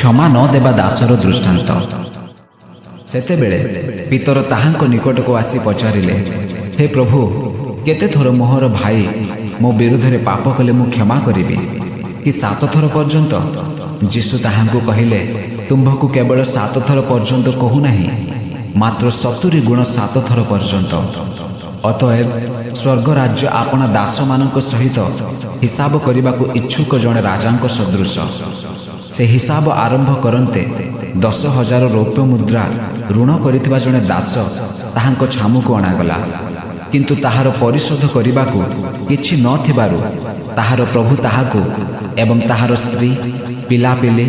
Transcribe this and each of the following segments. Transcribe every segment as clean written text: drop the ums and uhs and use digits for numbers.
କ୍ଷମା ନ ଦେବା ଦାସର ଦୃଷ୍ଟାନ୍ତ। ସେତେବେଳେ ପିତର ତାହାଙ୍କ ନିକଟକୁ ଆସି ପଚାରିଲେ, "ହେ ପ୍ରଭୁ, କେତେଥର ମୋହର ଭାଇ ମୋ ବିରୁଦ୍ଧରେ ପାପ କଲେ ମୁଁ କ୍ଷମା କରିବି? କି ସାତ ଥର ପର୍ଯ୍ୟନ୍ତ?" ଯୀଶୁ ତାହାଙ୍କୁ କହିଲେ, "ତୁମ୍ଭକୁ କେବଳ ସାତ ଥର ପର୍ଯ୍ୟନ୍ତ କହୁନାହିଁ, ମାତ୍ର 70 ଗୁଣ ସାତ ଥର ପର୍ଯ୍ୟନ୍ତ। ଅତଏବ ସ୍ୱର୍ଗ ରାଜ୍ୟ ଆପଣା ଦାସମାନଙ୍କ ସହିତ ହିସାବ କରିବାକୁ ଇଚ୍ଛୁକ ଜଣେ ରାଜାଙ୍କ ସଦୃଶ। ସେ ହିସାବ ଆରମ୍ଭ କରନ୍ତେ 10,000 ରୌପ୍ୟ ମୁଦ୍ରା ଋଣ କରିଥିବା ଜଣେ ଦାସ ତାହାଙ୍କ ଛାମୁକୁ ଅଣାଗଲା। କିନ୍ତୁ ତାହାର ପରିଶୋଧ କରିବାକୁ କିଛି ନଥିବାରୁ ତାହାର ପ୍ରଭୁ ତାହାକୁ ଏବଂ ତାହାର ସ୍ତ୍ରୀ, ପିଲାପିଲି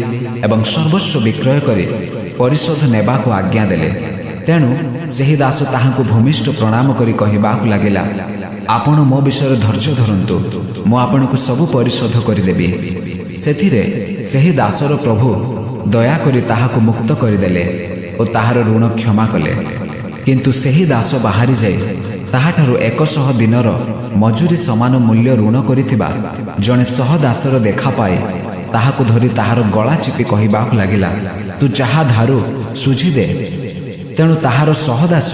ଏବଂ ସର୍ବସ୍ୱ ବିକ୍ରୟ କରି ପରିଶୋଧ ନେବାକୁ ଆଜ୍ଞା ଦେଲେ। ତେଣୁ ସେହି ଦାସ ତାହାଙ୍କୁ ଭୂମିଷ୍ଠ ପ୍ରଣାମ କରି କହିବାକୁ ଲାଗିଲା, 'ଆପଣ ମୋ ବିଷୟରେ ଧୈର୍ଯ୍ୟ ଧରନ୍ତୁ, ମୁଁ ଆପଣଙ୍କୁ ସବୁ ପରିଶୋଧ କରିଦେବି।' ସେଥିରେ ସେହି ଦାସର ପ୍ରଭୁ ଦୟାକରି ତାହାକୁ ମୁକ୍ତ କରିଦେଲେ ଓ ତାହାର ଋଣ କ୍ଷମା କଲେ। କିନ୍ତୁ ସେହି ଦାସ ବାହାରି ଯାଇ ତାହାଠାରୁ 100 ଦିନର ମଜୁରୀ ସମାନ ମୂଲ୍ୟ ଋଣ କରିଥିବା ଜଣେ ସହଦାସର ଦେଖା ପାଇ ତାହାକୁ ଧରି ତାହାର ଗଳା ଚିପି କହିବାକୁ ଲାଗିଲା, 'ତୁ ଯାହା ଧାରୁ ସୁଝି ଦେ।' ତେଣୁ ତାହାର ସହଦାସ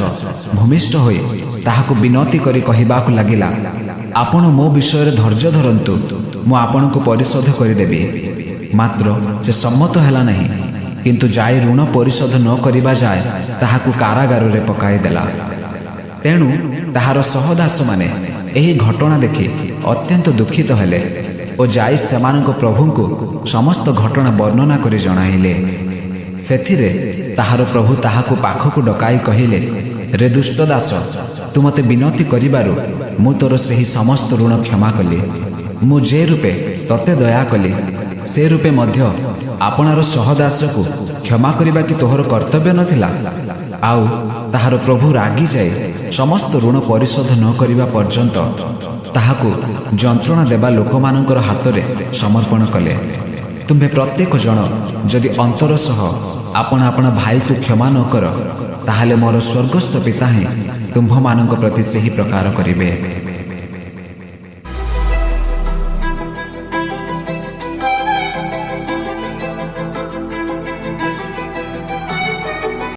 ଭୂମିଷ୍ଠ ହୋଇ ତାହାକୁ ବିନତି କରି କହିବାକୁ ଲାଗିଲା, 'ଆପଣ ମୋ ବିଷୟରେ ଧୈର୍ଯ୍ୟ ଧରନ୍ତୁ, ମୁଁ ଆପଣଙ୍କୁ ପରିଶୋଧ କରିଦେବି।' ମାତ୍ର ସେ ସମ୍ମତ ହେଲା ନାହିଁ, କିନ୍ତୁ ଯାଇ ଋଣ ପରିଶୋଧ ନ କରିବା ଯାଏ ତାହାକୁ କାରାଗାରରେ ପକାଇଦେଲା। ତେଣୁ ତାହାର ସହଦାସମାନେ ଏହି ଘଟଣା ଦେଖି ଅତ୍ୟନ୍ତ ଦୁଃଖିତ ହେଲେ ଓ ଯାଇ ସେମାନଙ୍କ ପ୍ରଭୁଙ୍କୁ ସମସ୍ତ ଘଟଣା ବର୍ଣ୍ଣନା କରି ଜଣାଇଲେ। ସେଥିରେ ତାହାର ପ୍ରଭୁ ତାହାକୁ ପାଖକୁ ଡକାଇ କହିଲେ, 'ରେ ଦୁଷ୍ଟ ଦାସ, ତୁ ମୋତେ ବିନତି କରିବାରୁ ମୁଁ ତୋର ସେହି ସମସ୍ତ ଋଣ କ୍ଷମା କଲି। ମୁଁ ଯେ ରୂପେ ତୋତେ ଦୟା କଲି, ସେ ରୂପେ ମଧ୍ୟ ଆପଣାର ସହଦାସକୁ କ୍ଷମା କରିବା କି ତୋହର କର୍ତ୍ତବ୍ୟ ନଥିଲା?' ଆଉ ତାହାର ପ୍ରଭୁ ରାଗିଯାଇ ସମସ୍ତ ଋଣ ପରିଶୋଧ ନ କରିବା ପର୍ଯ୍ୟନ୍ତ ତାହାକୁ ଯନ୍ତ୍ରଣା ଦେବା ଲୋକମାନଙ୍କର ହାତରେ ସମର୍ପଣ କଲେ। ତୁମ୍ଭେ ପ୍ରତ୍ୟେକ ଜଣ ଯଦି ଅନ୍ତର ସହ ଆପଣା ଆପଣା ଭାଇକୁ କ୍ଷମା ନ କର, ତାହେଲେ ମୋର ସ୍ୱର୍ଗସ୍ଥ ପିତା ହିଁ ତୁମ୍ଭମାନଙ୍କ ପ୍ରତି ସେହି ପ୍ରକାର କରିବେ।"